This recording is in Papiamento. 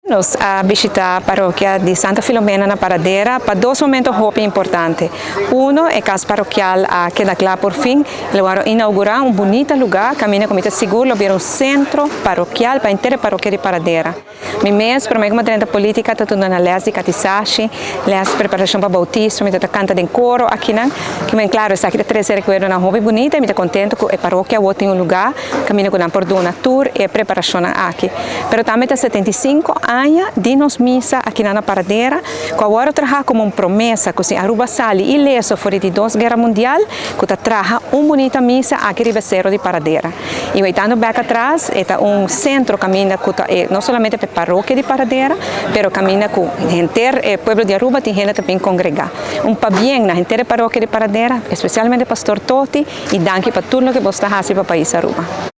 Nos a bishita parokia di Santa Filomena na Paradera pa dos momento hopi importante. Uno, e cas parokial a keda cla por fin. Lo a inaugura un bunita lugar, caminda cu mi ta sigur lo bira un centro parokial pa henter parokia di Paradera. Mi mes, prome cu mi a drenta politica, ta duna les di catisashi, les preparacion pa bautismo, mi ta canta den coro aki nan. Kiermen, claro, esaki ta trece recuerdonan hopi bunita y mi ta contento cu e parokia awor tin un lugar, caminda cu nan por duna tur e preparacion aki. Pero tambe ta 75 aña di nos misa aki na Paradera, cu awor a traha como un promesa, cu si Aruba sali ileso for di Dos Guera Mundial, cu ta traha un bunita misa aki riba Sero di Paradera. Y weitando back atras, ta un centro caminda cu ta, no solamente pa parokia di Paradera, pero caminda cu henter pueblo di Aruba tin hende tambe congrega. Un pabien na henter parokia di Paradera, especialmente Pastor Toti, y danki pa tur loke bo ta haci pa pais Aruba.